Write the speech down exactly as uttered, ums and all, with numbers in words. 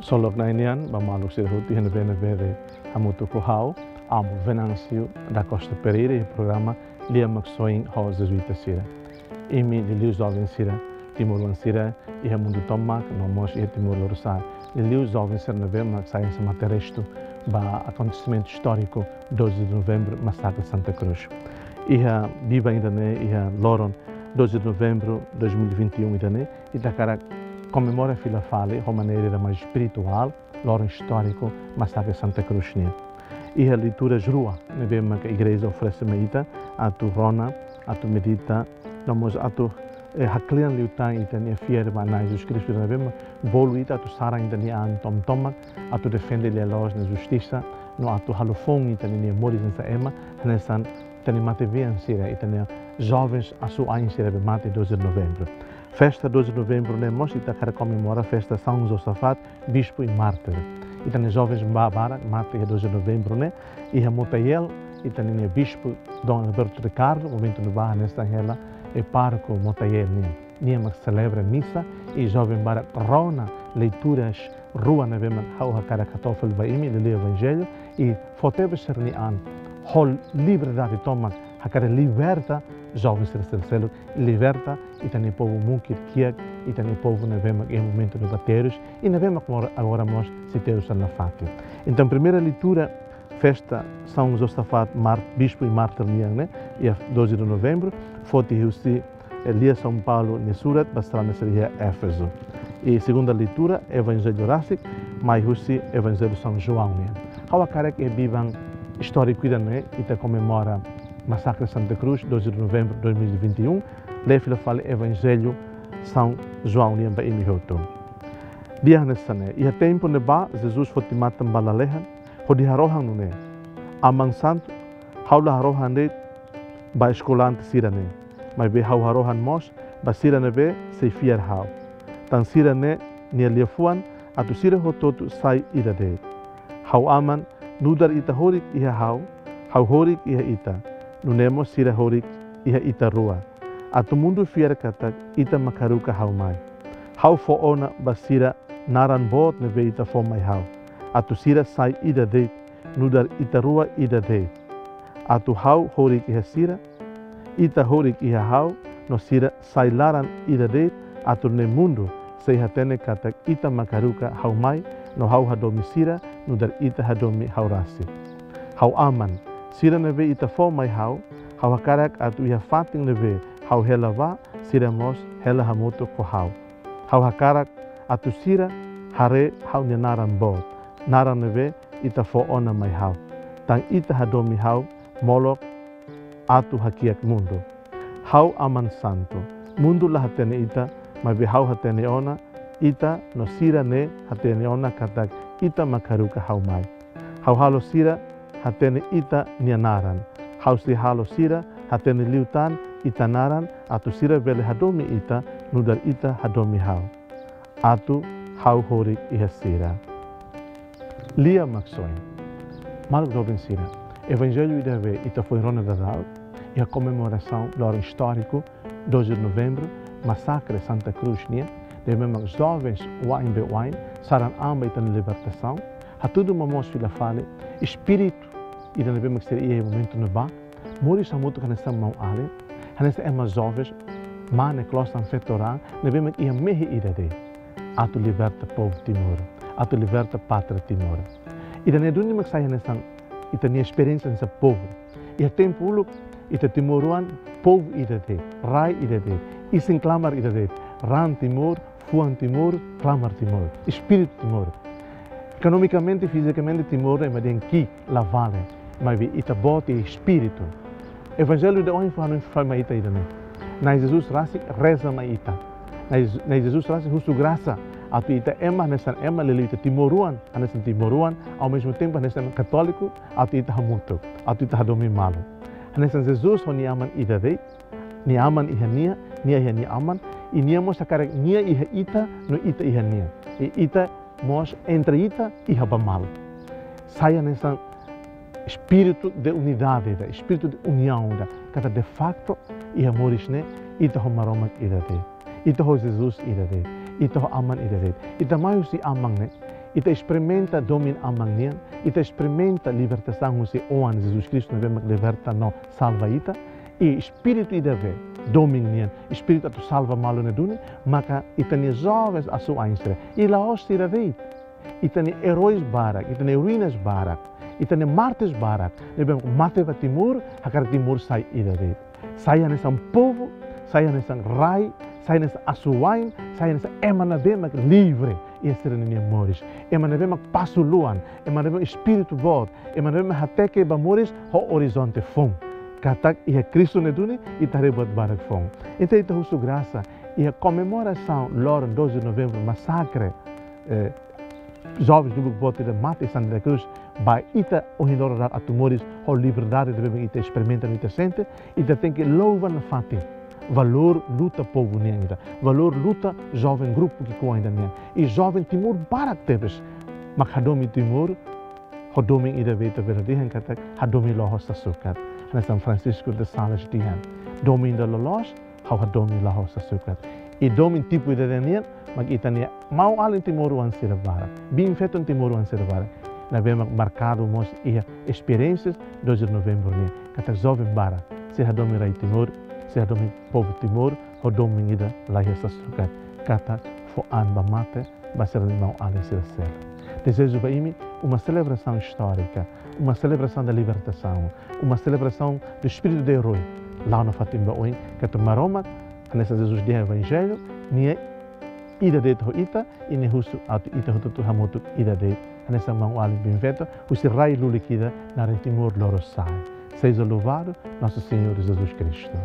Ksolok Na'i nian ba maluk sira hotu iha ne'ebé-ne'ebé de'it, hamutuk ho ha'u, Amu Venâncio da Costa Pereira, iha programa Lia Maksoin ho Jesuita sira. Imi liuliu joven sira, timoroan sira iha mundu tomak, no mós iha Timor Lorosa'e. Liuliu joven sira ne'ebé mak sai hanesan mate-restu ba akontesimentu istóriku doze de Novembro, Masakre Santa Cruz. Iha biban ida-ne'e, iha loron doze de Novembro dois mil e vinte e um ida-ne'e, ita hakarak komemora fila fali ho maneira ida mais espirituál, loron istóriku Masakre Santa Cruz nian. Iha leituras rua ne'ebé maka igreja oferese mai ita atu rona, atu medita, no mós atu, eh, haklean liután ita-nia fiar ba Na'i Jesus Kristu ne'ebé mak bolu ita atu saran ita-nia an tomak-tomak, atu defende lia-loos no justisa, no atu halo foun ita-nia moris hanesan ema, hanesan ita-nia matebian sira, ita-nia jovens asuwa'in sira ne'ebé mate doze de Novembro. Festa doze de Novembro ne'e mós ita hakarak komemora festa São Josafat, bispu i mártir. Ita-nia jovens ba-, barak mate iha doze de Novembro ne'e, iha Motael, ita-nia bispu Dom Alberto Ricardo, momentu ne'ebá hanesan hela pároku Motael nian. Nia mak selebra misa i joven barak rona leituras rua ne'ebé mak ha'u hakarak hato'o fali ba imi, liuliu Evanjellu, i fó tebes sira-nia an ho liberdade tomak, hakarak liberta joven sira sel-, seluk, liberta ita-nia povu mukit kiak, ita-nia povu ne'ebé mak iha momentu ne'ebá terus, i ne'ebé mak mor-, agora mós sei terus nafatin. Entaun, primeira leitura, festa São Josafat, mar-, bispu i mártir nian ne'e, iha doze de Novembro, foti husi, eh, lia São Paulo nia surat ba sarani sira iha Éfeso. I segunda leitura, Evanjellu rasik, mai husi Evanjellu São João nian. Ha'u hakarak iha biban istóriku ida-ne'e, ita komemora Masakre Santa Cruz, doze de Novembro dois mil e vinte e um, lee fila fali Evanjellu São João nian ba imi hotu. Dehan hanesan ne'e: Iha tempu ne'ebá, Jesus foti matan ba lalehan, hodi harohan nune'e: Aman Santu, ha'u la harohan de'it ba eskolante sira-ne'e, maibé ha'u harohan mós ba sira ne'ebé sei fiar ha'u, tan sira-ne'e nia liafuan, atu sira hotu-hotu sai ida de'it. Ha'u Aman, nu'udar ita horik iha ha'u, ha'u horik iha ita, nune'e mós sira horik iha ita rua, atu mundu fiar katak ita mak haruka ha'u mai. Ha'u fó ona ba sira naran boot ne'ebé ita fó mai ha'u, atu sira sai ida de'it, nu'udar ita rua ida de'it. Atu ha'u horik iha sira, ita horik iha ha'u, no sira sai laran ida de'it, atu nune'e mundu sei hatene katak ita mak haruka ha'u mai, no ha'u hadomi sira, nu'udar ita hadomi ha'u rasik. Ha'u Aman, sira ne'ebé ita fó mai ha'u, ha'u hakarak atu iha fatin ne'ebé ha'u hela bá, sira mós hela hamutuk ho ha'u. Ha'u hakarak atu sira haree ha'u-nia naran boot, naran ne'ebé ita fó ona mai ha'u, tan ita hadomi ha'u molok atu hakiak mundu. Ha'u Aman Santu, mundu la hatene ita, maibé ha'u hatene ona ita, no sira ne'e hatene ona katak ita mak haruka ha'u mai. Ha'u halo sira hatene ita-nia naran. Ha'u sei halo sira hatene liután ita naran, atu sira bele hadomi ita, nu'udar ita hadomi ha'u, atu ha'u horik iha sira. Lia Maksoin. Maluk joven sira, Evanjellu ida-ne'ebé ita foin rona daudaun, iha komemorasaun loron istóriku doze de Novembro, Masakre Santa Cruz nian, ne'ebé mak jovens wa'in be wa'in saran an ba ita-nia libertasaun, hatudu momoos fila fali espíritu ida-ne'ebé mak sira iha momentu ne'ebá, moris hamutuk hanesan maun-alin, hanesan ema jovens, mane klosan feto-raan, ne'ebé mak iha mehi ida de'it, atu liberta povu Timor, atu liberta pátria Timor. Ida-ne'e duni mak sai hanesan ita-nia esperiénsia hanesan povu. Iha tempu uluk, ita timoroan povu ida de'it, rai ida de'it, isin-klamar ida de'it, raan Timor, fuan Timor, klamar Timor, espíritu Timor. Ekonomikamente, fizikamente, Timor ne'e ema dehan ki'ik, la vale, maibé ita boot iha espíritu. Evanjellu ida ohin fó hanoin fali mai ita ida-ne'e. Na'i Jesus rasik reza mai ita. Na'i, Na'i Jesus rasik husu grasa atu ita ema hanesan ema, liuliu ita timoroan hanesan timoroan, ao mesmo tempo hanesan ema katóliku, atu ita hamutuk, atu ita hadomi malu. Hanesan Jesus ho nia Aman ida de'it, nia Aman iha nia, nia iha nia Aman, i nia mós hakarak nia iha ita, no ita iha nia. I ita mós entre ita iha ba malu. Sai hanesan espíritu de unidade ida, espíritu de uniaun ida, katak de facto iha moris ne'e ita ho Maromak ida de'it, ita ho Jesus ida de'it, ita ho Aman ida de'it. Ita mai husi Aman ne'e, Ita esperimenta domin Aman nian, ita esperimenta libertasaun husi Oan Jesus Kristu ne'ebé mak liberta no salva ita, i espíritu ida be domin nian, espíritu atu salva malu ne'e duni, maka ita-nia jovens asuwa'in sira, i la'ós sira de'it, ita-nia eróis barak, ita-nia eroinas barak, ita-nia mártires barak ne'ebé mak mate ba Timor, hakarak Timor sai ida de'it. Sai hanesan povu, sai hanesan rai, sai hanesan asuwa'in, sai hanesan ema ne'ebé mak livre iha sira-nia moris. Ema ne'ebé mak pasu luan, ema ne'ebé mak espíritu boot, ema ne'ebé mak hateke ba moris ho orizonte foun. Katak iha Kristu ne'e duni ita haree buat barak foun. Entaun ita husu grasa, iha komemorasaun loron doze de novembro, masakre, eh, jovens lubuk boot ida mate iha Santa Cruz, ba ita ohin loron daudaun atu moris ho liberdade ne'ebé mak ita esperimenta no ita sente, ita tenke louva nafatin valór luta povu nian ida, valór luta joven grupu ki'ikoan ida nian, i joven Timor barak tebes mak hadomi Timor ho domin ida be ita bele dehan katak hadomi la'o ho sasukat. Hanesan Francisco de Sales dehan, domin ida loloos, ha'u hadomi la'o ho sasukat. I domin tipu ida nian mak ita-nia maun-alin timoroan sira barak, biin-feton timoroan sira barak, ne'ebé mak markadu mós iha esperiénsias doze de novembro nian. Katak joven barak sira hadomi rai Timor, sira hadomi povu Timor ho domin ida la iha sasukat, katak fó an ba mate ba sira-nia maun-alin sira seluk. Dezeja ba imi uma celebração histórica, uma celebração da libertação, uma celebração do espírito de herói. La'o nafatin ba oin, katak Maromak, hanesan Jesus dehan iha Evanjellu, nia ida de'it ho ita, i nia husu atu ita hotu-hotu hamutuk ida de'it, hanesan maun-alin biin-feton husi rai lulik ida naran Timor Lorosa'e. Seja louvado nosso Senhor Jesus Cristo.